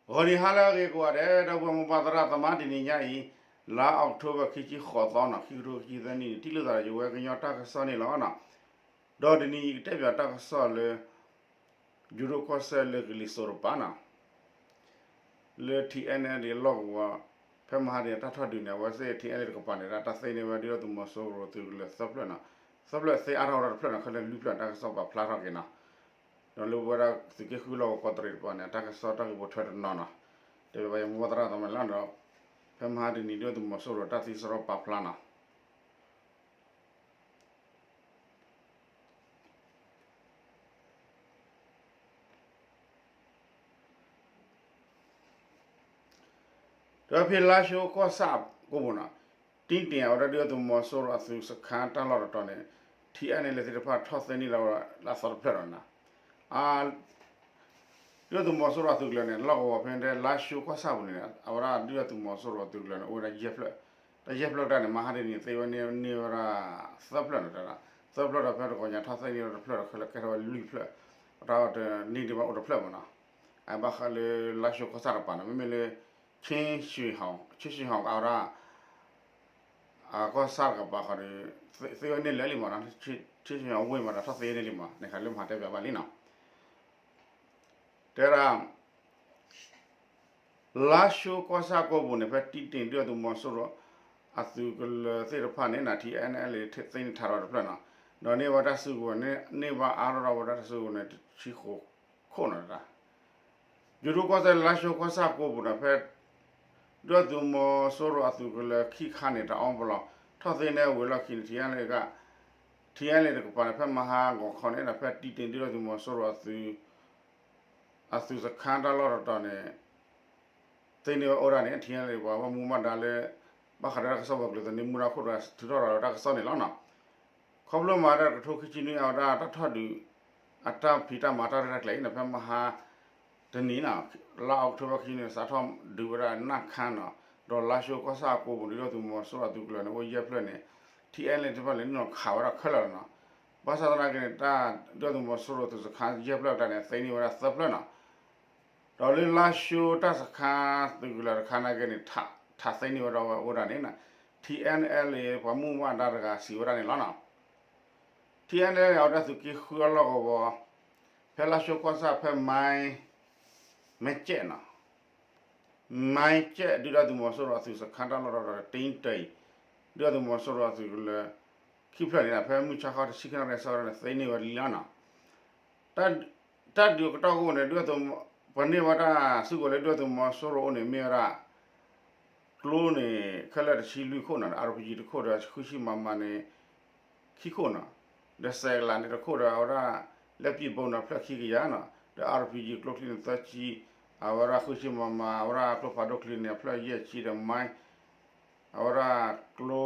ဂီၤနံၤဟါလၢအဂ့ၤကိးဂၤဒဲး ဒီပုၢ်ဝဲၢ်မိၢ်ပၢ်သရၣ်သမါ တနံၤညါအံၤ လါအီးကထိဘၢၣ် ခံဆံဃိးသီနီၤ ခံကထိခံဆံသၢနံၣ်န့ၣ် ထံၣ်လိာ်သးဒီးယဝဲကညီတၢ်ကစီၣ်န့ၣ်လီၤနီၤ. ဒီးတနံၤအံၤ ကတဲဘၣ်တၢ်ကစီၣ်လၢ ယိၤဒိၣ်ကီၢ်စဲၣ်လၢကလံၤစိးတပၤနီၤ လၢ ထံအဲၣ်အဲၣ်လ့ၣ် အလီၢ်ကဝီၤ ဖဲမဟါတနံၤတၢ်ထီၣ်ဒုးန့ၣ် အဝဲသ့ၣ် ထံအဲၣ်အဲၣ်လ့ၣ် တကပၤန့ၣ် တၢ်သ့န့ၢ်ဝဲဒုၣ်ဒါသုးမီၤစိရိၤသုးကလၢၤသၢဖျၢၣ်နီၤ, သၢဖျၢၣ်သ့အါထီၣ်ဝဲဒၣ်တဖျၢၣ်နီၤ ခဲလၢာ်လွံၢ်ဖျၢၣ်တၢ်ကစီၣ်ပာ်ဖျါထီၣ်က့ၤနီၤ, ဒီးလၢဝဲဒၣ်သုးက့ဃုလီၢ်ကဝီၤကီးတရံးတပၤန့ၣ် တၢ်ကစီၣ်တၢ်ဂ့ၢ်ပိာ်ထွဲတနီၤနီၤ, တဲဘၣ်ယမိၢ်ပၢ်သရၣ်သမါလီၤဒီး ဖဲမဟါတနံၤဒုၣ်ဒါသုးမီၤစိရိၤတၢ်သံစရီပာ်ဖျါနီၤ ဒီးဖဲလါၡိကီၢ်ဆၣ်ကိးပူၤနီၤ, တံၢ်တ့ၢ်အဝဲဒၣ်ဒုၣ်ဒါသုးမီၤစိရိၤအသုးစခါတၢ်လီၢ်တတီၤန့ၣ် ထံအဲၣ်အဲၣ်လ့ၣ်သ့ၣ်တဖၣ်ထီၣ်သ့န့ၢ်လီၤဝဲဒၣ်လၢအသီတဖျၢၣ်ဒီးနီၤ, ဒုၣ်ဒါသုးမီၤစိရိၤအသုးကလၢၤန့ၣ် လီၢ်ကဝီၤဖဲဒၣ်လါၡိကီၢ်ဆၣ်ပူၤန့ၣ် အဝဲဒၣ်ဒုၣ်ဒါသုးမီၤစိရိၤအသုးကလၢၤန့ၣ် အိၣ်ဝဲဒၣ်ယဲၢ်ဖျၢၣ်, တၢ်ယဲၢ်ဖျၢၣ်တၢ်န့ၣ် မဟါတနံၤသ့ဝဲန့ၢ်န့ၢ်ဝဲဒၣ် သၢဖျၢၣ်နီၤ, သၢဖျၢၣ်ဒီးဖဲတဂီၤညါထီၣ်သ့န့ၢ်ဝဲဒၣ်တဖျၢၣ်ဒီးခဲထီၣ်ဝဲလွံၢ်ဖျၢၣ်, တၢ်တန့ၢ်ဒံးဘၣ်အိၣ်တဖျၢၣ်မးနီၤ, အဘၣ်ဃးလၢလါၡိကီၢ်ဆၣ်တပၤနီၤ မ့မ့ၢ်လၢ ခ့ၡံၣ်ဟီၣ် ခ့ၡံၣ်ဟီၣ်အဝဲဒၣ် အကီၢ်ဆၣ်တကပၤဃီဒီး သ့ဝဲန့ၢ်လၢာ်လံမးနီၤ, ခ့ၡံၣ်ဟီၣ်ဝ့ၢ်မးဒီးထီၣ်သ့န့ၢ်လံမး န့ၣ်ခါလၢမဟါတဲဘၣ်ဘၣ်လံနီၤ, တဲဒၣ် လါၡိကီၢ်ဆၣ်ကိးပူၤန့ၣ် ဖဲတံၢ်တ့ၢ်ဒုၣ်ဒါသုးမီၤစိရိၤ အသုးကလၢၤသ့ၣ်တဖၣ်န့ၣ် ထံအဲၣ်အဲၣ်လ့ၣ်သ့န့ၢ်ထးထီၣ်တဖျၢၣ်နီၤ, ဒီးန့ၢ်ဝဲတၢ်စုကဝဲၤန့ၣ် န့ၢ်ဘၣ်အါထီၣ်ဝဲဒၣ်တၢ်စုကဝဲၤန့ၣ် တဆံဃိးခိၣ်နီၤ, ယိၤဒိၣ်ကီၢ်စဲၣ်လါၡိကီၢ်ဆၣ်ကိးပူၤန့ၣ် ဖဲ ဒုၣ်ဒါသုးမီၤစိရိၤအသုးကလၢၤခံခါန့ၣ် တၢ်အီၣ်ပလီၢ် ထီၣ်သ့န့ၢ်ဝံၤလီၢ်ခံန့ၣ် ထံအဲၣ်အဲၣ်လ့ၣ်က ထံအဲၣ်အဲၣ်လ့ၣ်တကပၤန့ၣ် ဖဲမဟါဂီၤခီန့ၣ်ဒီး ဖဲတံၢ်တ့ၢ်ဒုၣ်ဒါသုးမီၤစိရိၤအသုး အသုးစခါတၢ်လီၢ်တတီၤန့ၣ် သ့န့ၢ်ဝဲအိၣ်ဒၣ်န့ၣ် ထံအဲၣ်အဲၣ်လ့ၣ်ပှၤဘၣ်မူဘၣ်ဒါလၢ ဘၣ်ဃးဒီးတၢ်ကစီၣ်ပှၤကလုာ်သန့မူဒါခိၣ်ဒီးထုးထီၣ်ရၤလီၤတၢ်ကစီၣ်န့ၣ်လီၤနီၤ, ခီဖျိမၤဒၣ်တကထိခံဆံနွံအဝဲဒၣ် တၢ်ထီၣ်ဒုး အတၢ်ဖံးတၢ်မၤတၢ်ရဲၣ်တၢ်ကျဲၤအံၤန့ၣ် ဖဲမဟါတနံၤနီၤ လါအီးကထိဘၢၣ်ခံဆံနွံန့ၣ် စးထီၣ်ဒုးဝဲဒၣ်နၢ်ခါနီၤ, ဒီးလါၡိကီၢ်ဆၣ်အကိးပူၤ ဒုၣ်ဒါသုးမီၤစိရိၤအသုးကလၢၤန့ၣ် အိၣ်ယဲၢ်ဖျၢၣ်န့ၣ် ထံအဲၣ်အဲၣ်လ့ၣ်တဖၣ်န့ၣ် နီၢ်ခးဝဲဒၣ်ခဲလၢာ်လီၤနီၤ, ဘၣ်ဆၣ်သနာ်က့န့ၣ် တၢ်ဒုၣ်ဒါသုးမီၤစိရိၤသုးစခါယဲၢ်ဖျၢၣ်တၢ်န့ၣ် သ့န့ၢ်ဝဲဒၣ်သၢဖျၢၣ်နီၤ ဒီးလၢလါၡိတၢ်စခါသုးကလၢၤတခါနာ်က့န့ၣ် ထးသ့န့ၢ်ဝဲဒၣ်ဝဲအိၣ်ဒၣ်န့ၣ် ထံအဲၣ်အဲၣ်လ့ၣ်ပှၤမူဘၣ်ဒါတဂၤစံးဝဲဒၣ်န့ၣ်လီၤနီၤ, ထံအဲၣ်အဲၣ်လ့ၣ် အဝဲဒၣ်သုးက့ဃုအလီၢ်ကဝီၤ ဖဲလါၡိကီၢ်ဆၣ်ဖဲ မဲကဲးနီၤ မဲကဲး ဒုၣ်ဒါသုးမီၤစိရိၤအသုးစခါတၢ်လီၢ်တတီၤ တံၢ်တ့ၢ် ဒုၣ်ဒါသုးမီၤစိရိၤအသုးကလၢၤ ခံဖျၢၣ်န့ၣ် ဖဲမုၢ်ဆါခီတဆံခံနၣ်ရံၣ်ဆၢကတီၢ်န့ၣ် သ့န့ၢ်ဝဲလံလီၤနီၤ, တၢ်ဒုးကတီၢ်ကိးန့ၣ် ဒုၣ်ဒါသုး ပှၤန့ၢ်ဝဲတၢ်စုကဝဲၤလၢဒုၣ်ဒါသုးမီၤစိရိၤအိၣ်န့ၣ် မ့ၢ်ဝဲဒၣ် ကျိန့ၣ် ခဲလၢာ်တဆံလွံၢ်ခိၣ်နီၤ ဒီး RPG တခိၣ်ဒီး ဃုဆံ MM န့ၣ် ခံခိၣ်နီၤ, ဒီးစဲးကလးန့ၣ်တခိၣ်ဒီး အဝဲဒၣ် လက်ပစ်ဗုံးန့ၣ် အဖျၢၣ်ခံကယၤနီၤ, ဒီး RPG ကျိချံန့ၣ် သၢဆံ, အဝဲဒၣ်ဃုဆံ MM အဝဲဒၣ်ကျိဖးဒိၣ်ချံန့ၣ် အဖျၢၣ်ယဲၢ်ဆံဒီး မိုင်း အဝဲဒၣ်ကျိ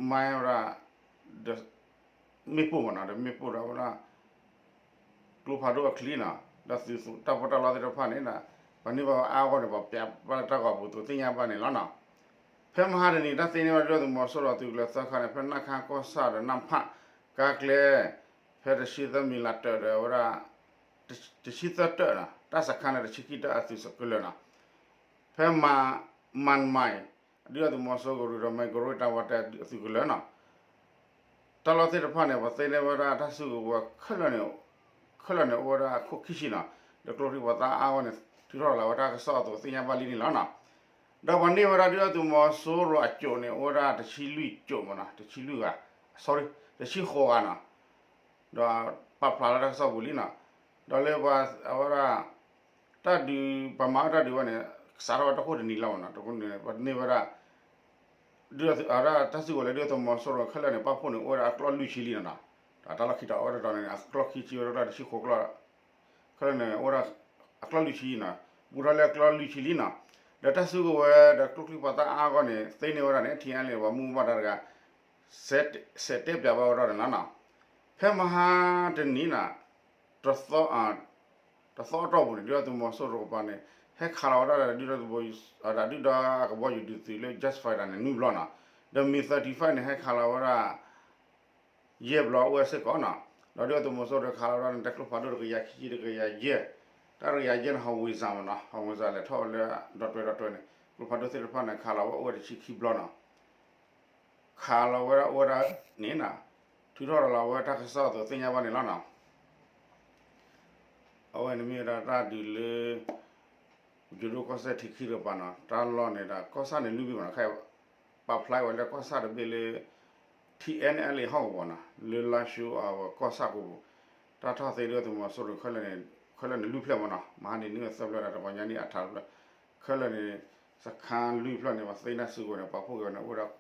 မိုင်း အဝဲဒၣ် ဒီး မ့ၣ်ပိၢ်မးနီၤ ဒီးမ့ၣ်ပိၢ်ဒီးအဝဲဒၣ် ကျိဖးဒိၣ်အချံနီၤ, ဒီးသုးတၢ်ပီးတၢ်လီသ့ၣ်တဖၣ်န့ၣ် ပှၤန့ၢ်ဘၣ်အါအါဂီၢ်ဂီၢ်န့ၣ် ပှၤပျးဘၣ်လၢတၢ်ဂီၤပူၤအသိးသ့ၣ်ညါဘၣ်န့ၣ်လီၤနီၤ, ဖဲမဟါတနံၤ တၢ်သ့န့ၢ်ဝဲဒၣ်ဒုၣ်ဒါသုးမီၤစိရိၤအသုးကလၢၤသၢခါန့ၣ် ဖဲနၢ်ခါကီၢ်ဆၣ်ဒီးနၢ်ဖၣ် ကါကျဲ ဖဲတဆံသၢမံၤလးတၢၣ်ဒီးအဝဲဒၣ် တဆံသၢတၢၣ်နီၤ တၢ်စခါန့ၣ် တဆံခံတၢၣ်အသုးကလၢၤနီၤ, ဖဲ မၢၣ်မၢၣ် ဒုၣ်ဒါသုးမီၤစိရိၤဒီး မ့ၢ်ကရူၢ်တၢ်ဝီတဲအသုးကလၢၤနီၤ, တၢ်လီၢ်သ့ၣ်တဖၣ်န့ၣ် ပှၤသ့န့ၢ်ဝဲဒၣ်တၢ်စုကဝဲၤ ခဲလၢာ်န့ၣ်အိၣ်ဝဲဒၣ်အခိၣ်ခံဆံနီၤ, ဒီးကျိချံပှၤသးအါဂီၢ်န့ၣ် ထုးထီၣ်လီၤဝဲတၢ်ကစီၣ်အသိးသ့ၣ်ညါဘၣ်လံန့ၣ်လီၤနီၤ, ဒီးပှၤန့ၢ်ဝဲဒၣ်ဒုၣ်ဒါသုးမီၤစိရိၤအစိၣ်န့ၣ် အိၣ်ဝဲဒၣ်တဆံလွံၢ်စိၣ်မးနီၤ တဆံလွံၢ်ဂၤ sorry တဆံဃိးဂၤနီၤ ဒီးပာ်ဖျါလၢတၢ်ကစီၣ်ပူၤလံနီၤ, ဒီးလၢပှၤအဝဲဒၣ် တၢ်ဒုး ပှၤမၤအီၣ်တၢ်ဒုးဝဲန့ၣ် စးထီၣ်ဝဲတၢ်ခိၣ်တနံၤလီၤမးနီၤ, တခိၣ်န့ၣ် ပှၤန့ၢ်ဝဲဒၣ် ဒုၣ်ဒါသုး အဝဲဒၣ်တၢ်စုကဝဲၤလၢဒုၣ်ဒါသုးမီၤစိရိၤခဲလၢာ်န့ၣ် ပာ်ဖှိၣ်န့ၣ် အိၣ်ဝဲဒၣ်အကျီၢ်လွံၢ်ဆံလံနီၤ, ဒီးတၢ်လီၢ်ခံတီၤအဝဲတတီၤန့ၣ် အကျီၢ်ခံဆံဝဲဒၣ်တဆံဃိးကျီၢ် ခဲလၢာ်န့ၣ် အိၣ်ဝဲဒၣ်အကျီၢ်လွံၢ်ဆံနီၤ, ဘူးထီၣ်လၢအကျီၢ်လွံၢ်ဆံလံနီၤ, ဒီးတၢ်စုကဝဲၤဒီးကျိချံပှၤသးအါဂီၢ်န့ၣ် သ့န့ၢ်ဝဲဒၣ်န့ၣ် ထံအဲၣ်အဲၣ်လ့ၣ် ပှၤမူဘၣ်ဒါတဂၤ စဲးတဲပၠးဘၣ်ဝဲဒၣ်န့ၣ်လီၤနီၤ, ဖဲမဟါတနံၤနီၤ တသီ တသီအတီၢ်ပူၤန့ၣ် ဒုၣ်ဒါသုးမီၤစိရိၤတကပၤန့ၣ် ဟဲခးလီၤဝဲဒၣ်ဒီး ဒုၣ်ဒါကဘီယူၤဒုးသုးလၢ jet fighter န့ၣ် နွံဘျီနီၤ, ဒီး MiG thirty-five န့ၣ် ဟဲခးလီၤဝဲဒၣ် ယဲၢ်ဘျီအိၣ်ဝဲစ့ၢ်ကီးနီၤ, ဒီးဒုၣ်ဒါသုးမီၤစိရိၤခးလီၤဝဲဒၣ်န့ၣ် တၢ်ကျိဖးဒိၣ်တကယၤခံဆံ တကယၤယဲၢ်, တၢ်တကယၤယဲၢ်န့ၣ် ဟီၣ်ဝံစၣ်မ့ၢ်နီၤ, ဟီၣ်ဝံစၣ်လဲၤထီၣ်ဝဲလၢဒီတွဲဒီတွဲန့ၣ် ကျိဖးဒိၣ်သ့ၣ်တဖၣ်န့ၣ် ခးလီၤဝဲအိၣ်ဝဲတဆံခံဘျီနီၤ, ခးလီၤဝဲဒၣ်အိၣ်ဝဲဒၣ်န့ၣ်နီၤ, ထုးထီၣ်လီၤဝဲတၢ်ကစီၣ်အသိးသ့ၣ်ညါဘၣ်န့ၣ်လီၤနီၤ. အဝဲန့ၣ်မ့ၢ်ဝဲဒၣ်တၢ်ဒုးလၢ ယိၤဒိၣ်ကီၢ်စဲၣ်ထံခံတကပၤနီၤ, တၢ်လီၢ်န့ၣ်ဒီး ကီၢ်ဆၣ်န့ၣ်လွံၢ်ဘ့ၣ်မ့ၢ်နီၤ, ခဲအံၤ ပာ်ဖျါဝဲလၢကီၢ်ဆၣ်တဘ့ၣ်လၢ ထံအဲၣ်အဲၣ်လ့ၣ်ဟီၣ်ကဝီၤနီၤ, လၢလါၡိအဝဲကီၢ်ဆၣ်ကဝီၤ, တၢ်ထီၣ်သ့ဒုၣ်ဒါသုးမီၤစိရိၤ ခဲလၢာ်န့ၣ်လွံၢ်ဖျၢၣ်မ့ၢ်နီၤ, မဟါန့ၣ်နွံသၢဖျၢၣ်ဒီး တဂီၤညါန့ၣ်အထးတဖျၢၣ်, ခဲလၢာ်န့ၣ် စခါလွံၢ်ဖျၢၣ်န့ၣ် ပှၤသ့တၢ်စုကဝဲၤန့ၣ် ပာ်ဖှိၣ်က့ၤဝဲန့ၣ် အိၣ်ဝဲဒၣ် ခီ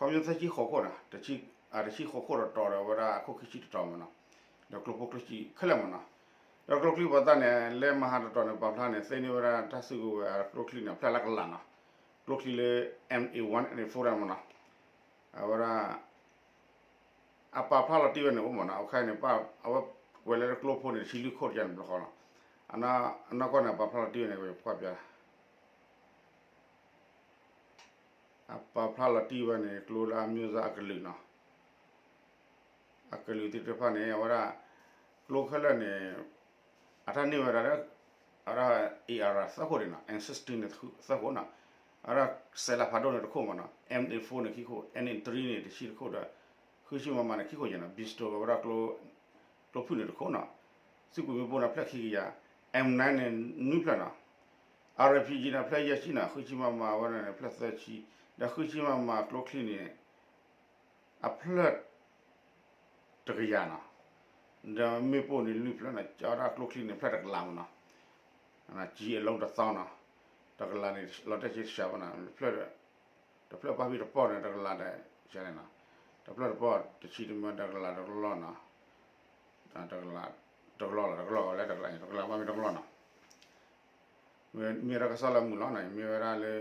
ပညီသၢဆံဃိးခိၣ်နီၤ, တဆံဃိးခိၣ်တတီၤဒီး အဝဲဒၣ်အခိၣ်ခံဆံတတီၤမ့ၢ်နီၤ, ဒီးကျိဖိကျိဆံခဲလၢာ်မ့ၢ်နီၤ, ဒီးကျိချံပှၤသၣ်န့ၣ် လၢမဟါတတီၤန့ၣ် ပာ်ဖျါန့ၣ် သ့န့ၢ်ဝဲဒၣ်တၢ်စုကဝဲၤအကျိချံန့ၣ် အဖျၢၣ်လၢကလးနီၤ, ကျိချံလၢ M A one န့ၣ် four မ့ၢ်နီၤ, အဝဲဒၣ် အပာ်ဖျါလီၤတံၢ်ဝဲန့ၣ်အိၣ်မ့ၢ်နီၤ, အခါန့ၣ် အဝဲကွဲးလၢကျိဖိန့ၣ် တဆံလွံၢ်ခိၣ်တယါန့ၣ် ဘျီဃီလီၤ, အနီၢ်ကီၢ်န့ၣ် အပာ်ဖျါလီၤတံၢ်ဝဲန့ၣ် ကွၢ်ပြ အပာ်ဖျါလီၤတံၢ်ဝဲန့ၣ် ကျိလၢအမ့ၢ်စၢအကလုာ်နီၤ, အကလုာ်သ့ၣ်တဖၣ်န့ၣ် အဝဲဒၣ် ကျိခဲလၢာ်န့ၣ် အတၢ်န့ၢ်ဝဲဒၣ်လၢ အဝဲဒၣ် A R သၢခိၣ်န့ၣ်နီၤ, M sixteen န့ၣ်သၢခိၣ်နီၤ, အဝဲဒၣ် စဲးလးဖးဒိၣ်န့ၣ်တခိၣ်မ့ၢ်နီၤ, M eight four န့ၣ်ခံခိၣ်, M eight three န့ၣ်တဆံတခိၣ်ဒီး ဃုဆံ MM န့ၣ်ခံခိၣ်ယဲၢ်နီၤ, ဘံစတိၤ အဝဲဒၣ် ကျိဖုၣ်န့ၣ်တခိၣ်နီၤ, စူၣ်ကွံာ်မ့ၣ်ပိၢ်န့ၣ်ဖျၢၣ်ခံကယၤ, M nine န့ၣ်နွံဖျၢၣ်နီၤ, R P G န့ၣ်ဖျၢၣ်ယဲၢ်ဆံနီၤ, ဃုဆံ MM အဝဲဒၣ်န့ၣ်ဖျၢၣ်သၢဆံ, ဒီးဃုဆံ MM ကျိချံန့ၣ် အဖျၢၣ် တကယၤနီၤ, ဒီးမ့ၣ်ပိၢ်န့ၣ်လွံၢ်ဖျၢၣ်နီၤ, ကၠီဒၣ်ကျိချံန့ၣ်ဖျၢၣ်တကလးမ့ၢ်နီၤ, ကၠံအလုံးတစ်သောင်းနီၤ, တကလးန့ၣ် လီၤတဲာ်ဆံတစှၤဘၣ်နီၤ, တဖျၢၣ် တဖျၢၣ်ပာ်ဖှိၣ်တပီၢ်န့ၣ် တကလးဒီး န့ၣ်နီၤ, တဖျၢၣ်တပီၢ်တဆံတမၢ တကလးတကလီၢ်နီၤ, တကလး တကလီၢ်လီၤ, တကလီၢ်လီၤ တကလီၢ်လီၤလၢတကလးန့ၣ် တကလးဘၣ်မ့ၢ်တကလီၢ်နီၤ မ့ၢ်ဝဲဒၣ်ကစီၣ်လၢမုာ်လီၤနီၤ, မ့ၢ်ဝဲဒၣ်လၢ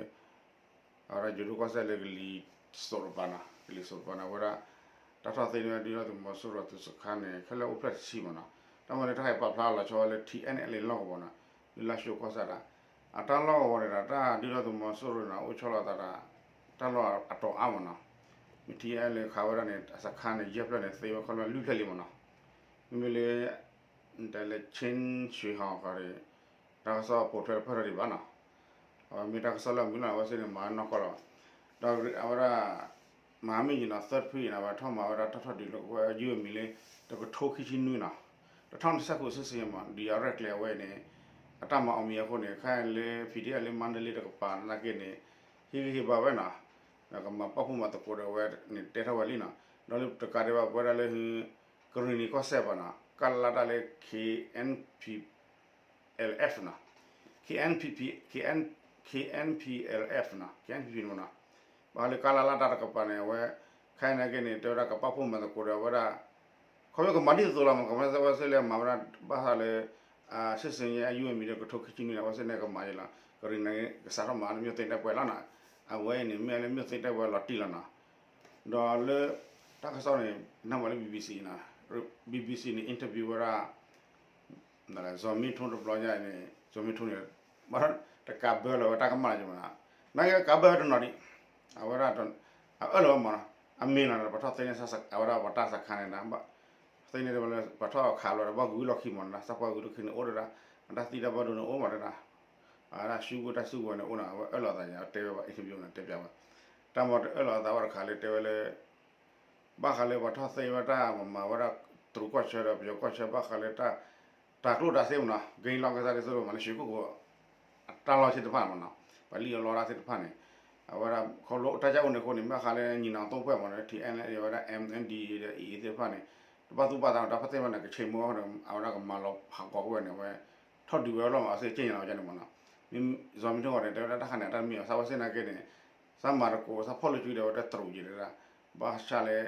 အဝဲဒၣ်ယိၤဒိၣ်ကီၢ်စဲၣ်လၢကလံၤစိးတကပၤနီၤ, ကလံၤစိးတကပၤန့ၣ် အဝဲဒၣ် တၢ်ထီၣ်သ့န့ၢ်ဝဲဒုၣ်ဒါသုးမီၤစိရိၤသုးစခါန့ၣ် ခဲလၢာ်အိၣ်ဖျဲၣ်တဆံမ့ၢ်နီၤ, တၢ်မၤန့ၣ်တၢ်ဟဲပာ်ဖျါလီၤဆီဝဲလၢ ထံအဲၣ်အဲၣ်လ့ၣ်လီၢ်ကဝီၤနီၤ, လၢလါၡိကီၢ်စဲၣ်ဒၣ်, အတၢ်လီၢ်ကဝီၤန့ၣ်ဒီး တၢ်ဒုၣ်ဒါသုးမီၤစိရိၤန့ၣ် အိၣ်ဆီလီၤသးဒီး တၢ်လီၢ်အတီၤအါမ့ၢ်နီၤ, မ့ၢ်ထံအဲၣ်လ့ၣ်ခးဝဲဒၣ်န့ၣ် အစခါန့ၣ် ယဲၢ်ဖျၢၣ်န့ၣ် သ့ဝဲခီဖျိလွံၢ်ဖျၢၣ်လံမ့ၢ်နီၤ, မ့မ့ၢ်လၢ တဲလၢ ချင်းရွှေဟောင် ခီဒီး တၢ်ကစီၣ်ပိာ်ထွဲတဖၣ်ထီၣ်ဒံးဘၣ်နီၤ, အဝဲမ့ၢ်တၢ်ကစီၣ်လၢအမုာ်လီၤ အဝဲသ့ၣ်န့ၣ် မၤနီၢ်ကီၢ်လီၤ, ဒီးအဝဲဒၣ် မၤမ့ၢ်ယံၤနီၤ သၢဖုအံၤန့ၣ် အဝဲထီၣ်မၤဝဲဒၣ်တၢ်ထီၣ်ဒုးလၢကဝဲယုၢ်အမံၤလၢ တကထိခံဆံနွံနီၤ, တထီၣ်န့ၣ်စဲၣ်ခိၣ်စ့ၢ်စ့ၢ်မး ဒ်အရဲၣ်ကျဲၤအဝဲအံၤန့ၣ် အတၢ်မၤအီၣ်မံၤအဃိန့ၣ် ခဲအံၤလၢ ဖံးဒ့ၣ်လၢမါဒလ့တကပၤနာ်က့န့ၣ် ဟ့ၣ်ဂံၢ်ဟ့ၣ်ဘါဝဲနီၤ, ကမၤပာ်ဖှိၣ်မၤသကိးဒီးဝဲန့ၣ်တဲထီၣ်ဝဲလံနီၤ, ဒီးလၢတကးဒံးဘၣ်ပဝဲဒၣ်လၢ ကရံၣ်နံၤကီၢ်စဲၣ်ဘၣ်နီၤ ကလါတၢ်လၢ K N P L F နီၤ, K N P P K N K N P L F နီၤ K N P P န့ၣ်မနီၤ, ဘၣ်ဃးလၢကလါလၢတၢ်တကပၤန့ၣ် အဝဲ ခဲအံၤနာ်က့န့ၣ် တဲဝဲဒၣ်ကပာ်ဖှိၣ်မၤသကိးဒီးဝဲဒၣ် ခီဖျိကမၤဒ်သိးသိးလီၤမး ကမၤဝဲစ့ၢ်လၢမၤဝဲဒၣ် ဘၣ်ဃးလၢ စ့ၢ်စ့ၢ်ညါအယုၢ်အမံၤဒီးကထိခံဆံနွံန့ၣ် အဝဲစ့ၢ်န့ၣ်ကမၤယဲလီၤ, ကရံၣ်နံၤကစးထီၣ်မၤလၢမၠိၣ်သ့ၣ်တဲပှဲၤလီၤနီၤ, အဝဲအံၤန့ၣ် မ့ၢ်လၢမၠိၣ်သ့ၣ်တဲပှဲၤလီၤတံၢ်လီၤနီၤ, ဒီးလၢ တၢ်ကစီၣ်န့ၣ် နၢ်ပၢၢ်လၢ B B C နီၤ, B B C န့ၣ် interview ဝဲဒၣ် စီၤမ့ထိတဘျီညါအံၤန့ၣ် စီၤမ့ထိန့ၣ် ဘၣ်တကးဘၢလီၤဝဲတၢ်ကမၣ်လၢၤမနီၤ, နာ်က့ကးဘၢဝဲတနီၤဒံး, အဝဲဒၣ် အအၢၣ်လီၤဝဲမနီၤ, အမ့ၢ်နီၤ ပထီၣ်သ့န့ၢ် အဝဲဒၣ်ပှၤတၢ်စခါန့ၣ် သ့န့ၢ်ဝဲလၢ ပထီၣ်ခးဘျီဒီး ဘၣ်ဂုၤလီၢ်ခံမနီၤ, စၢ်ပှၢ်ဂုၤလီၢ်ခံန့ၣ်အိၣ်ဒီး အတၢ်သံတၢ်ဘၣ်ဒိန့ၣ်အိၣ်မးဒီး အဝဲဒၣ်ဆူဝ့ၢ်တၢ်စုကဝဲၤန့ၣ်အိၣ်နီၤ, အဝဲအၢၣ်လီၤသးယါ တဲဝဲဘၣ် interview န့ၣ် တဲပျးဝဲ, တၢ်မၤတအၢၣ်လီၤအသးဘၣ်တခါလၢတဲဝဲလၢ ဘၣ်ဃးလၢပှၤထီၣ်သ့ဝဲတၢ်မၤမၤဝဲဒၣ် တရူးကီၢ်ဆၢဒီးပယီၤကီၢ်ဆၢ ဘၣ်ဃးလၢတၢ် တၢ်ကျိၣ်တၢ်စ့မနီၤ က့ၤလီၢ်ကစၢ်ဒ်သိးမးလၢရွှေကုက္ကို အတၢ်လီၢ်သ့ၣ်တဖၣ်မနီၤ, ပှၤလံၣ်အီၣ်လီအီၣ်တၢ်သ့ၣ်တဖၣ်န့ၣ် အဝဲဒၣ်ခီဖျိတၢ်ကၢ်အိၣ်န့ၣ်အဃိန့ၣ် ဘၣ်ဃးလၢညီနောင်သုံးဖွဲ့မနီၤ ထံအဲၣ်အဲၣ်လ့ၣ် ဝဲဒၣ် M N D A ဒီး A A သ့ၣ်တဖၣ်န့ၣ် တဘၣ်သူၣ်ဘၣ်သးဒီးတၢ်ဖၣ်သ့ၣ်တဖၣ်န့ၣ် ကဆ့မိၢ်အဃိန့ၣ် အဝဲဒၣ်ကမၤလီၤဟးဂီၤကွံာ်ဝဲန့ၣ် အဝဲ ထီၣ်ဒုးဝဲလီၤမး အဝဲသ့ၣ်က့ၣ်ညါလီၤဝဲန့ၣ်မနီၤ, မ့ၢ်စီၤမ့ထိဂီၤန့ၣ် တဲဝဲဒၣ်တၢ်ခါန့ၣ် အတၢ်တမ့ၢ်အီၤ စၢ်ဝဲစ့ၢ်နာ်က့န့ၣ် စၢ်မၤသကိး စၢ်ဖီၣ်လိာ်စုဒီးဝဲတၢ်တရူးက့ၤဒီး ဘၣ်ဆၣ်လၢ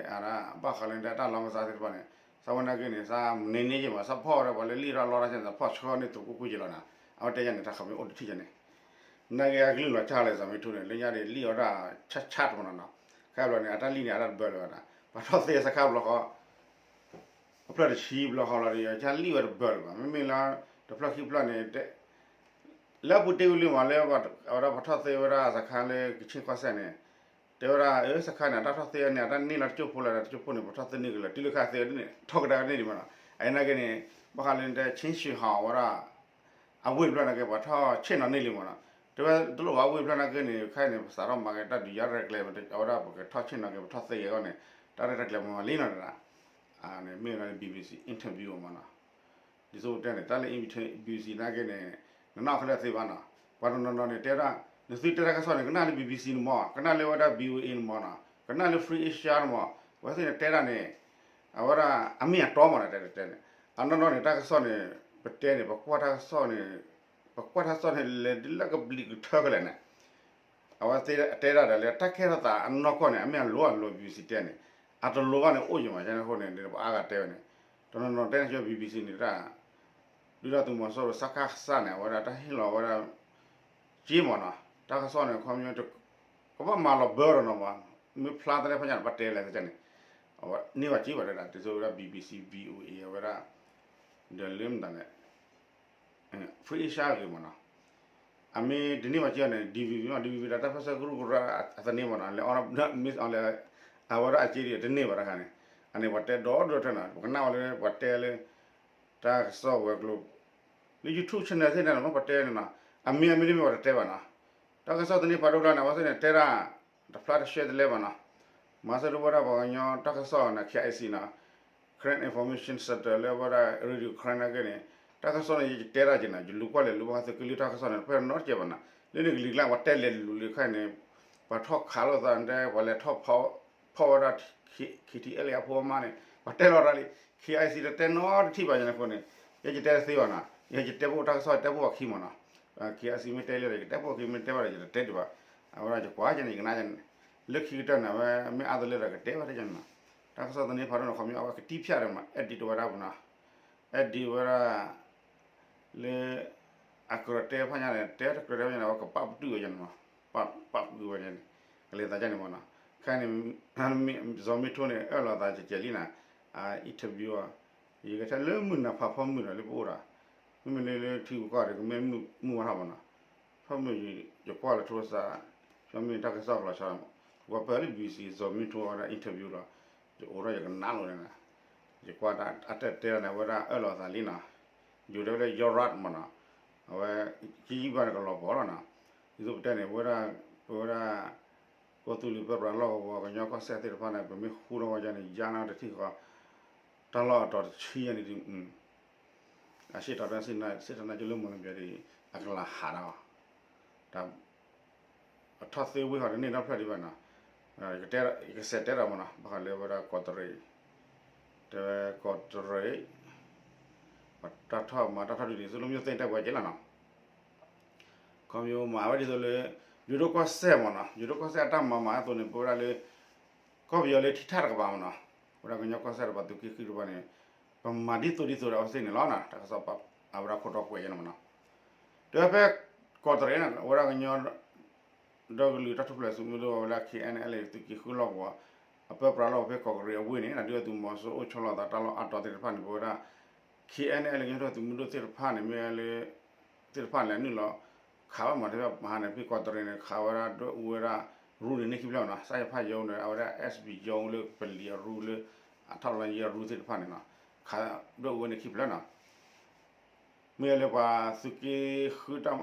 ဘၣ်ဃးလၢတၢ်လီၢ်ကစၢ်သ့ၣ်တဖၣ်န့ၣ် စၢ်ဝဲနာ်က့န့ၣ် စၢ်မနုၤန့ၢ်က့ၤမး စၢ်ဖီၣ်ဝဲဒၣ်ပှၤလၢလံၣ်ထီၣ်လီထီၣ်က့ၤန့ၣ် ဖီၣ်ဆှၢန့ၢ်တရူးကွ့ၢ်ကွ့ၢ်က့ၤလီၤနီၤ, အဝဲတဲယါန့ၣ် တၢ်ခီမ့ၢ်အိၣ်တထံၣ်ယါန့ၣ် နာ်က့အကလုၢ်လီၤစၢ်လၢစီၤမ့ထိန့ၣ် လၢညါဒီးလံၣ်အီၣ်တၢ်ဆၣ်ဆၣ်တမနီၤနီၤ, ခဲဘျီန့ၣ် အတၢ်လံၣ်န့ၣ် အတၢ်တဘၢလၢၤဘၣ်နီၤ, ပှၤထီၣ်သ့စခါဘျီဃီ အဖျၢၣ်တဆံဘျီဃီလီၤဒီး ယကလံၣ်ဝဲတဘၢလၢၤဘၣ် မ့မ့ၢ်လၢ တဖျၢၣ်ခံဖျၢၣ်န့ၣ် လၢအပူၤတ့ၢ်ဝံၤလံမးလၢ အဝဲဒၣ်ပှၤထီၣ်သ့ဝဲဒၣ်စခါလၢကခ့ၣ်ကီၢ်စဲၣ်န့ၣ် တဲဝဲဒၣ် အၢ စခါန့ၣ် အတၢ်ထီၣ်သ့န့ၣ် အတၢ်န့ၢ်လီၤတကၠိၢ်ဖိလၢၤဒီး တကၠိၢ်ဖိန့ၣ် ပှၤထီၣ်သ့န့ၢ်က့ၤလၢၤ တုၤလၢခါသ့န့ၣ် ထီၣ်ကဒါကန့ၢ်ဒံးမးနီၤ, အနာ်က့န့ၣ် ဘၣ်ဃးလၢတဲ ချင်းရွှေဟောင် ဝဲဒၣ် အဝ့ၢ်ဖျၢၣ်နာ်က့ ပှၤထီၣ်ဆ့ၣ်နီၤန့ၢ်လံမ့ၢ်နီၤ, တဲဝဲတလိၣ်ဘၣ် အဝ့ၢ်ဖျၢၣ်နာ်က့န့ၣ် ခဲအံၤန့ၣ် ပစးထီၣ်မၤက့ၤတၢ်ဒုးယၤရဲၣ်ကျဲၤ အဝဲဒၣ်ပကထီၣ်ဆ့ၣ်နီၤက့ၤ ပထီၣ်သ့က့ၤအဂီၢ်န့ၣ် တၢ်ရဲၣ်တၢ်ကျဲၤမၤမၤလံနီၤတဒၣ်, မ့ၢ်ဝဲဒၣ် BBC interview မ့ၢ်နီၤ, ဒ်သိးတဲန့ၣ် တၢ်လၢ BBC နာ်က့န့ၣ် နနီၣ်ခဲလၢာ်သ့ဘၣ်နီၤ, ပှၤတနီၤနီၤန့ၣ်တဲဒၣ် နသုတဲတၢ်ကစီၣ်န့ၣ် ကနၣ်လၢ BBC န့ၣ်မ့ၢ် ကနၣ်လၢဝဲဒၣ် VOA န့ၣ်မ့ၢ်နီၤ, ကနၣ်လၢ Free Asia န့ၣ်မ့ၢ် ဝဲသ့ၣ်န့ၣ်တဲဒၣ်န့ၣ် အဝဲဒၣ်အမ့ၢ်အတီမ့ၢ်နီၤ တဲတဲန့ၣ်, အနီၢ်နီၢ်န့ၣ် တၢ်ကစီၣ်န့ၣ် ပတဲန့ၣ် ပကွၢ်တၢ်ကစီၣ်န့ၣ် ပကွၢ်တၢ်ကစီၣ်န့ၣ် လဲၤဒ်လၢကဘျံးကထၢခဲလၢာ်န့ၣ် အဝဲတဲဒၣ်ဒီးလၢ တၢ်ကဲထီၣ်သးအနီၢ်ကီၢ်န့ၣ် အမ့ၢ်အလိၤအလိၤ BBC တဲန့ၣ် အတလိၤဘၣ်န့ၣ် အိၣ်ယံၤမးန့ၣ်အဃိန့ၣ် ပှၤအါဂၤတဲဝဲန့ၣ်, တနီၤနီၤတဲန့ၣ် ကၠီ BBC န့ၣ်တၢ် ဒုၣ်ဒါသုးမီၤစိရိၤ စကစ န့ၣ် အဝဲဒၣ်တၢ်ဟ့ၣ်လီၤဝဲဒၣ် က့မ့ၢ်နီၤ, တၢ်ကစီၣ်န့ၣ် ခီပညီ ကဘၣ်မၤလီၤဘၢဒီးနီၤမး, မ့ၢ်ဖျါတၢ်လၢဖးညါန့ၣ် ပှၤတဲလဲၣ်သ့ၣ်န့ၣ်, အဝဲန့ၢ်ဘၣ်က့ဘၣ်တဲဒၣ် ဒ်သိးဝဲဒၣ် BBC VOA အဝဲဒၣ် ဒီးလၢမတၤလဲၣ် Free Asia အဂ့ၢ်မ့ၢ်နီၤ, အမ့ၢ်တန့ၢ်ဘၣ်က့န့ၣ် DVB မ့ၢ် DVB ဒီးတၢ်ဖၢဆၢကရူၢ်ကရၢအသန့မ့ၢ်နီၤ, လဲၤအီၣ် မ့ၢ်အီၤလဲၣ်, အဝဲဒၣ်အက့ဒ်တန့ၢ်ဘၣ်တခါန့ၣ်, အန့ၣ်ပှၤတဲဒီဒိၣ်ထဲနီၤ, ပကနၣ်ဝဲလၢပှၤတဲလၢ တၢ်ကစီၣ်ဝဲၤကျိၤ လၢ YouTube channel သ့ၣ်န့ၣ် မ့ၢ်ပှၤတဲန့ၣ်နီၤ, အမ့ၢ်အမ့ၢ်တမ့ၢ်ပှၤတတဲဘၣ်နီၤ, တၢ်ကစီၣ်သန့ဖးဒိၣ်ကျါန့ၣ် အဝဲသ့ၣ်န့ၣ်တဲဒၣ် တဖျါတရှဲတလဲဘၣ်နီၤ, မၤစၢၤဒ်ဝဲဒၣ်ပှၤကညီတၢ်ကစီၣ်န့ၣ် KIC နီၤ, Karen Information Center လၢဝဲဒၣ် Radio Karen နာ်က့န့ၣ် တၢ်ကစီၣ်န့ၣ် ယတဲဒၣ်က့ၤနီၤ, ယလူၤကွၢ်လဲၤလူၤဘၣ်သုးက့လွံၢ်တၢ်ကစီၣ်န့ၣ် ဖဲနီတစဲးဘၣ်နီၤ, လၢန့ၣ်ကလံၤကျါ ပှၤတဲလဲၤလူၤလၢခါန့ၣ် ပှၤထီၣ်ခးလိာ်သးတဲ ပှၤလဲၤထီၣ်ဖီၣ်ဝဲဒၣ် KTLA အဖိအမါန့ၣ် ပှၤတဲလီၤတၢ်လံ, KIC တတဲနီတထံၣ်ဘၣ်ညါန့ၣ်အဃိန့ၣ် ယဲယတဲတသ့ဘၣ်နီၤ, ယဲယတဲပအိၣ်တၢ်ကစီၣ် ယတဲပအိၣ်အခံမ့ၢ်နီၤ, KIC မ့ၢ်တဲလၢယကတဲပအိၣ်ခံ မ့ၢ်တဲဘၣ်ဒီးယတတဲဒံးဘၣ်, အဝဲဒၣ်ယကွၢ်ကန့ၣ် ယကနၣ်န့ၣ်, လၢခံကတၢၢ်န့ၣ် အဝဲမ့ၢ်အါတလၢဒီးကတဲဘၣ်တကန့ၣ်နီၤ, တၢ်ကစီၣ်သန့ဖးဒိၣ်န့ၣ် ခီပညီအဝဲကတံၢ်ဖၠးဒီးမး edit ဝဲဒၣ်ပူၤနီၤ, edit ဝဲဒၣ် လၢ အကြၢးတဲဖးညါန့ၣ် တဲတကြၢးတဲဖးညါန့ၣ် အဝဲကပာ်ပတုာ်ဝဲန့ၣ်မး, ပာ်ပာ်ပတုာ်ဝဲန့ၣ်, ကလဲၤသးဒ်န့ၣ်မ့ၢ်နီၤ, ခဲအံၤန့ၣ် မ့ၢ် စီၤမ့ထိန့ၣ် အၢၣ်လီၤသးကဲကဲးလံနီၤ, အ interview အီၤ, ယကထဲလၢမုၢ်နၤဖးဖီမုၢ်ဒီးလၢပအိၣ်ဒီး, မ့မ့ၢ်လၢလၢထံပကီၢ်ဒီး ကမ့ၢ်မုၢ်မုၢ်ဝါထီၣ်မ့ၢ်နီၤ, ဖီမုၢ် ယကွၢ်လၢထိစး, ဖီမုၢ်တၢ်ကစီၣ်ဖျီဆါ, ပှၤပၢၢ်လၢ BBC စီၤမ့ထိအဝဲဒၣ် interview လီၤ, ယအိၣ်ထီၣ်ယကနၣ်လိာ်န့ၣ်, ယကွၢ်တၢ်အတဲတဲလီၤန့ၣ် အဝဲဒၣ်အၢၣ်လီၤသးလံနီၤ, ယိၤတဲဝဲလၢ ယီရၣ်မ့ၢ်နီၤ, အဝဲ ကယံာ်ဘၣ်န့ၣ်ကလီၤပှီၢ်လီၤနီၤ, ဒ်သိးပတဲန့ၣ် ပဝဲဒၣ် ပဝဲဒၣ် ကီၢ်သူလ့ၤပၢပြးလီၢ်ကဝီၤ ကညီကီၢ်စဲၣ်သ့ၣ်တဖၣ်န့ၣ် ပမ့ၢ်ဃူထီၣ်ဝဲဒၣ်န့ၣ် ယါနီတထံၣ်ဃီ, တၢ်လီၢ်အတီၤတဆံယဲၢ်န့ၣ်ဒ် အရှေ့တောင်တိုင်းစစ်ဌာနချုပ်လၢ မော်လမြိုင် ဒီး အကလၤဟးဒီး တၢ် အထီၣ်သ့ဝ့ၢ်ဃီတန့ၢ်နီတဖျၢၣ်ဒံးဘၣ်နီၤ, ယကစဲးတဲဒီးမ့ၢ်နီၤ ဘၣ်ဃးလၢဝဲဒၣ်ကီးတရံး, တဲဝဲကီးတရံး, ပတၢ်ထီၣ်မၤတၢ်ထီၣ်ဒ်န့ၣ် သိၣ်လိမ့ၢ်သ့ၣ်တဲဝဲက့လီၤနီၤ, ခီမ့ၢ်မၤဝဲဒ်သိးလၢ ယိၤဒိၣ်ကီၢ်စဲၣ်မ့ၢ်နီၤ ယိၤဒိၣ်ကီၢ်စဲၣ်အတၢ်မၤမၤအသိးန့ၣ် ပဝဲဒၣ်လၢ ကီၢ်ပယီၤလၢထံထၣ်တကပၤမ့ၢ်နီၤ, ပဝဲဒၣ်ကညီကီၢ်စဲၣ်တပၤသုးက့ဃုတပၤန့ၣ် ပမၤဒ်သိးဒ်သိးဒီးအဝဲသ့ၣ်န့ၣ်လီၤနီၤ တၢ်ကစီၣ်ပာ် အဝဲဒၣ်ခိၣ်တီကွဲးယဲန့ၣ်မ့ၢ်နီၤ, တဲဝဲဖဲကီးတရံးန့ၣ် အဝဲဒၣ်ကညီ ဒီကလုာ်တၢ်ထူၣ်ဖျဲးသုးမုၢ်ဒိၣ်ဝဲဒၣ် KNLA သုးက့ဃုလီၢ်ကဝီၤ အပၢပြးလီၢ်ကဝီၤဖဲကီးတရံးအဝ့ၢ်န့ၣ် ဒုၣ်ဒါသုးမီၤစိရိၤအိၣ်ဆီလီၤသးတၢ်လီၢ်အါတီၤသ့ၣ်တဖၣ်န့ၣ် ပဝဲဒၣ် KNLA ကညီဒီသုးမုၢ်ဒိၣ်သ့ၣ်တဖၣ်န့ၣ် မ့ၢ်လၢ သ့ၣ်တဖၣ်လဲၤနုာ်လီၤ ခးဝဲမၤတဖၣ်မဟါန့ၣ် ဖဲကီးတရံးန့ၣ် ခးဝဲဒၣ်ဒွဲၣ်အူဝဲဒၣ်ရူန့ၣ်န့ၢ်ခံဖျၢၣ်နီၤ စၢ်ယဖၣ်ယိန့ၣ် အဝဲဒၣ် SB ယိလၢပလံၤအရူလၢ အထီၣ်လၢယဲရူသ့ၣ်တဖၣ်န့ၣ်နီၤ ခးဒွဲၣ်အူဝဲန့ၣ်ခံဖျၢၣ်နီၤ မ့ၢ်လၢပှၤသုးက့ဃုတၢ်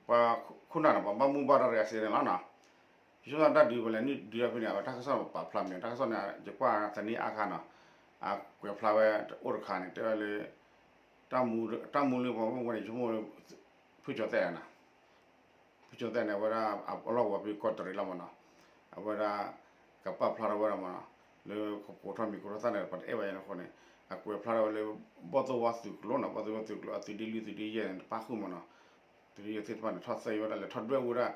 ပှၤခိၣ်နၢ်န့ၣ် ပှၤဘၣ်မူဘၣ်ဒါတဂၤစ့ၢ်န့ၣ်လီၤနီၤ. ယဆိကမိၣ်တၢ်ဒုးပလဲၤနုာ်ဒုးတၢ်ဖဲန့ၣ် အဝဲတၢ်ကစီၣ်ပာ်ဖျါမ့ၢ် တၢ်ကစီၣ်န့ၣ် ယကွၢ်သန့အါခါနီၤ. အကွဲးဖျါဝဲအိၣ်တခါန့ၣ် တဲဝဲလၢ တၢ်မူလၢပှၤဘၣ်မူဘၣ်ဒါန့ၣ် ယဆိကမိၣ်လၢ ဖုကၠီၤသဲးနီၤ ဖုကၠီၤသဲးန့ၣ် အဝဲဒၣ်အလီၢ်ကဝီၤဖဲကီးတရံးလီၤမ့ၢ်နီၤ. အဝဲဒၣ်ကပာ်ဖျါထီၣ်ဝဲဒၣ်မ့ၢ်နီၤ လၢကကိးထီၣ်မံၤကိးထီၣ်သၣ်န့ၣ် ပတအဲၣ်ဘၣ်ယဲန့ၣ်အဃိန့ၣ် အကွဲးဖျါထီၣ်ဝဲလၢ ဘီၣ်သိၣ်ဝါသုးကျိၤနီၤ ဘီၣ်သိၣ်ဝါသုးကျိၤအသုးဒ့လွံၢ်သုးဒ့ယဲၢ်န့ၣ် တပၣ်ဃုာ်မ့ၢ်နီၤ. သုးဒ့ယဲၢ်သ့ၣ်တဖၣ်န့ၣ် ထီၣ်သ့ဝဲဒၣ်လဲၤထီၣ်ဒွဲၣ်အူဝဲဒၣ်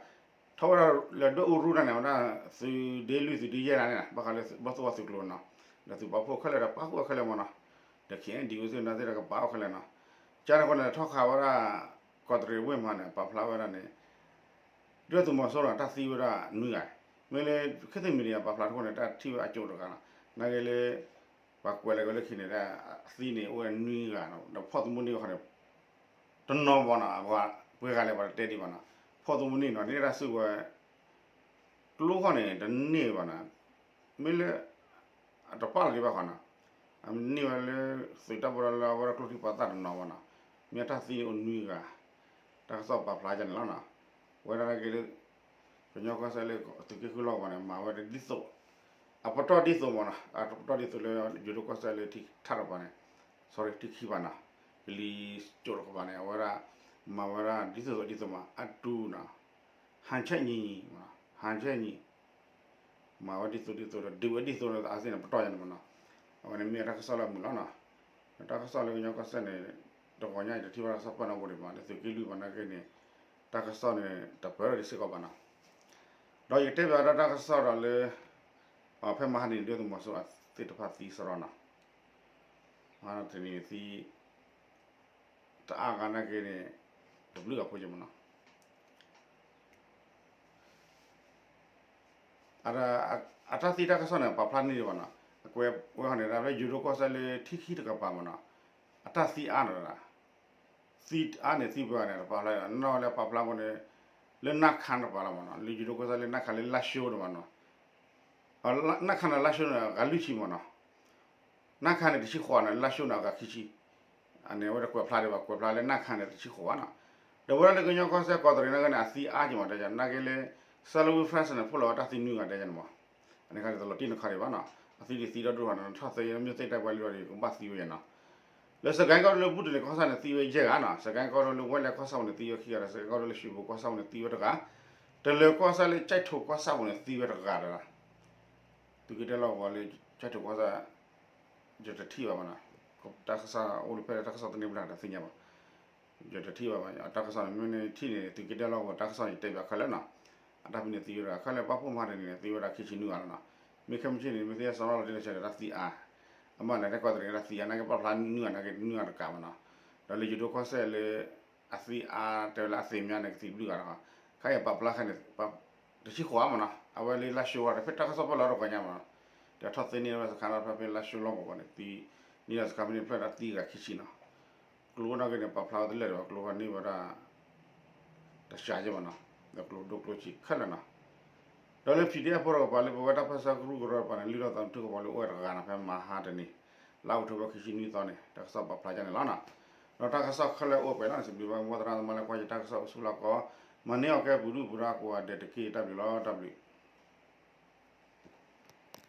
ထီၣ်ဝဲဒၣ်လဲၤဒွဲၣ်အူရူတၢ်န့ၣ် ဝဲဒၣ်သုးဒ့လွံၢ်သုးဒ့ယဲၢ်န့ၣ် ဘၣ်ဃးလၢဘီၣ်သိၣ်ဝါသုးကျိၤနီၤ. ဒီးသုးပာ်ဖှိၣ်ခဲလၢာ်ဒီးပၣ်ဃုာ်အီၤခဲလၢာ်မ့ၢ်နီၤ. ဒီး KNDO သုးနၤသ့ၣ်ဒီးကပာ်အီၤခဲလၢာ်နီၤ. ကန့ၣ်အဃိန့ၣ် ထီၣ်ခးဝဲဒၣ် ကီးတရံးဝ့ၢ်မးန့ၣ် ပာ်ဖျါဝဲဒၣ်န့ၣ် ဒုၣ်ဒါသုးမီၤစိရိၤန့ၣ် တၢ်သံဝဲဒၣ်နွံဂၤ, မ့ၢ်လၢ ခေတ်သစ် media ပာ်ဖျါတခီန့ၣ် တၢ်ထံၣ်ဝဲအကၠိတဂၤလီၤ. နာ်က့လၢ ပှၤကွဲးလီၤက့ၤလၢခံန့ၣ် တၢ်သံန့ၣ် အိၣ်ဝဲနွံဂၤနီၤ ဒီးဖီၣ်သမူန့ၢ်ဝဲဃီန့ၣ် တနီၤဘၣ်နီၤ ပှၤဂၤလဲၣ်ပှၤတတဲဒံးဘၣ်နီၤ. ဖီၣ်သမူန့ၢ်နီၤ န့ၢ်ဒၣ်စုကဝဲၤ ကျိဃီန့ၣ် တန့ၢ်ဘၣ်နီၤ. မ့ၢ်လၢ အတပာ်လီၤက့ၤဘၣ်ဃီနီၤ. အန့ၢ်ဝဲလၢ သုးတၢ်ပီးတၢ်လၢအဝဲဒၣ်ကျိချံမျိာ်သၣ်တနီၤဘၣ်နီၤ. မ့ၢ်တၢ်သံန့ၣ်အိၣ်နွံဂၤ တၢ်ကစီၣ်ပာ်ဖျါဒ်န့ၣ်လီၤနီၤ. ဝဲဒၣ်က့ၤလၢ ကညီကီၢ်စဲၣ်လၢသုးက့ဃုလီၢ်ကဝီၤန့ၣ် မၤဝဲဒၣ်ဒ်သိး အပတီၢ်ဒ်သိးမ့ၢ်နီၤ, အပတီၢ်ဒ်သိးလၢ ယိၤဒိၣ်ကီၢ်စဲၣ်လၢထံထးတကပၤန့ၣ်, sorry ထံခံဘၣ်နီၤ, ကလံၤစိးတကပၤန့ၣ် အဝဲဒၣ် မၤဝဲဒၣ်ဒ်သိးသိးဒ်သိးမး အတုနီၤ, ဟန်ချက်ညီညီ, ဟန်ချက်ညီ မၤဝဲဒ်သိးဒ်သိးဒီး ဒုးဝဲဒ်သိးဒီးအသ့ၣ်န့ၣ် ပတီၢ်ယါန့ၣ်မ့ၢ်နီၤ. အဝဲန့ၣ်မ့ၢ်တၢ်ကစီၣ်လၢအမုာ်လီၤနီၤ. တၢ်ကစီၣ်လၢကညီကီၢ်စဲၣ်န့ၣ် တဂီၤညါအံၤတထံၣ်ဘၣ်တၢ်ကစီၣ်ပာ်နီၣ်ဘိဒံးမး လၢသုးက့လွံၢ်ဘၣ်နာ်က့န့ၣ် တၢ်ကစီၣ်န့ၣ် တပၢၢ်ဒီးစ့ၢ်ကီးဘၣ်နီၤ. ဒီးယကတဲဘၣ်ဒီးတၢ်ကစီၣ်ဒီးလၢ ဖဲမဟါန့ၣ် ဒုသုးမီၤစိရိၤသ့ၣ်တဖၣ်သံစရီနီၤ. တနံၤသံ တအါဂၤနာ်က့န့ၣ် တဘျုးဂၤဖိကမ့ၢ်နီၤ. အတၢ်သံတၢ်ကစီၣ်န့ၣ် ပာ်ဖျါန့ၢ်ဒံးဘၣ်နီၤ. အကွဲးဝဲဃီန့ၣ် ဒ်လၢယိၤဒိၣ်ကီၢ်စဲၣ်လၢထံခံတကပၤမ့ၢ်နီၤ, အတၢ်သံအါနီၤ, သံအါန့ၣ်သံပှဲၤဂၤန့ၣ် တပာ်ဖျါနီၤဝဲလၢပာ်ဖျါဖိန့ၣ် လၢနၢ်ခါတပၤလီၤမ့ၢ်နီၤ, လၢယိၤဒိၣ်ကီၢ်စဲၣ်လၢနၢ်ခါလၢလါၡိတပၤနီၤ. နၢ်ခါန့ၣ်လါၡိန့ၣ် ဂၤလွံၢ်ဆံမ့ၢ်နီၤ. နၢ်ခါန့ၣ်တဆံဃိးန့ၣ် လါၡိန့ၣ်အဂၤခံဆံ. အန့ၣ်အဝဲတကွဲးဖျါဒံးဘၣ်, ကွဲးဖျါလၢနၢ်ခါန့ၣ်တဆံဃိးဘၣ်နီၤ. ဒီးဝဲဒၣ်လၢကညီကီၢ်စဲၣ်ကီးတရံးနာ်က့န့ၣ် အသံအါက့ၤမးတဲယါ နာ်က့လၢ Salween Press န့ၣ် ဖီၣ်လီၤဝဲတၢ်သံနွံဂၤတဲယါန့ၣ်မး. အန့ၣ်ခါန့ၣ်တလီၤတံၢ်နီၢ်ခါဒံးဘၣ်နီၤ. အသံဒံးသံဒီဒူၣ်ဃီန့ၣ် ထီၣ်သ့မ့ၢ်သ့ၣ်တၢ်ပှဲၤလံဒီးကဘၣ်သံဝဲယါနီၤ. လၢစကဲကီၢ်ဒိၣ်လၢဘူၣ်တလ့ၣ်ကီၢ်ဆၣ်န့ၣ် သံဝဲယဲၢ်ဂၤနီၤ. စကဲကီၢ်ဒိၣ်လၢဝဲလဲၣ်ကီၢ်ဆၣ်ပူၤန့ၣ်သံဝဲခံဂၤဒီး စကဲကီၢ်ဒိၣ်လၢရွှေဘိုကီၢ်ဆၣ်ပူၤန့ၣ်သံဝဲတဂၤ, တလၢၤကီၢ်ဆၣ်လၢကၠဲးထိးကီၢ်ဆၣ်ပူၤန့ၣ်သံဝဲတဂၤဒီး သုးက့တၢ်လီၢ်ကဝီၤလၢ ကၠဲးထိးကီၢ်ဆၣ် ယတထံၣ်ဘၣ်ဘၣ်နီၤ. တၢ်ကစီၣ်အိၣ်လၢဖဲတၢ်ကစီၣ်သန့ပျၢ်တသ့ၣ်ညါဘၣ်. ယတထံၣ်ဘၣ်ဘၣ် တၢ်ကစီၣ်န့ၣ် မ့ၢ်န့ၣ်ထံၣ်န့ၣ် သုးက့တၢ်လီၢ်ကဝီၤတၢ်ကစီၣ်န့ၣ် ယတဲဘၣ်ခဲလၢာ်နီၤ. အတၢ်ဖဲန့ၣ်သံဝဲတဂၤ ခဲလၢာ်ပာ်ဖှိၣ်မၤတန့ၣ်န့ၣ် သံဝဲဒၣ်ခံဆံနွံဂၤလီၤနီၤ. မ့ၢ်ခဲမုၢ်ဆ့ၣ်န့ၣ် မ့ၢ်သ့ၣ်ညါစရီလီၤတ့ၢ်လၢဆဲးဒီးတၢ်သံအါ, အမ့ၢ်န့ၣ် တၢ်ကီးတရံးတၢ်သံအါ နာ်က့ပာ်ဖျါနွံဂၤနာ်က့နွံဂၤတကးဘၣ်နီၤ. ဒီးလၢယိၤဒိၣ်ကီၢ်စဲၣ်လၢ အသံအါတဲဝဲလၢအသ့ၣ်မညါန့ၣ် ကသံဘျုးဂၤလီၤ. ခဲအံၤပာ်ဖျါခဲန့ၣ် တဆံဃိးမ့ၢ်နီၤ. အဝဲလၢလါၡိဝဲဒီး ဖဲတၢ်ကစီၣ်ပာ်လီၤတဂီၤညါမ့ၢ်နီၤ. ဒီးထီၣ်သ့န့ၢ်ဝဲစခါလီၤ ဖဲဖဲလါၡိလီၢ်ကဝီၤန့ၣ် သံန့ၢ်ဒီးစခါဖဲန့ၣ်ဖျၢၣ်ဒီးသံဂၤခံဆံနီၤ. ကျိနာ်က့န့ၣ် ပာ်ဖျါဝဲတလၢာ်ဒီး ကျိဃီန့ၢ်ဝဲဒၣ် တစှၤယဲၢ်မ့ၢ်နီၤ. ဒီးကျိဒိၣ်ကျိဆံးခဲလၢာ်နီၤ. ဒီးလၢ ပီၣ်ဒံၣ်အဲၣ်ဖိတကပၤလၢပဝဲတၢ်ပၢဆှၢကရူၢ်ကရၢတကပၤန့ၣ် လုၢ်ထီၣ်သးနုာ်ထံကပီၤလၢအိၣ်ဝဲတဂၤနီၤ ဖဲမဟါတနံၤ လါအီးထိဘၢၣ်ခံဆံနွံသီန့ၣ် တၢ်ကစီၣ်ပာ်ဖျါဒ်န့ၣ်လီၤနီၤ. ဒီးတၢ်ကစီၣ်ခဲလၢာ်အိၣ်ပှဲၤလီၤန့ၣ် စံးဘျုးဘၣ် မ်သရၣ်သမါလၢကွၢ်ယတၢ်ကစီၣ်အိၣ်ဆူၣ်လီၢ်ကီး မၤန့ၢ်အီၣ်ကဲပူၤဒုၣ်ပူၤဒါကိးဂၤဒဲးတက့ၢ် တၢ်ဘျုးလီၤ တၢ်ဘျုး.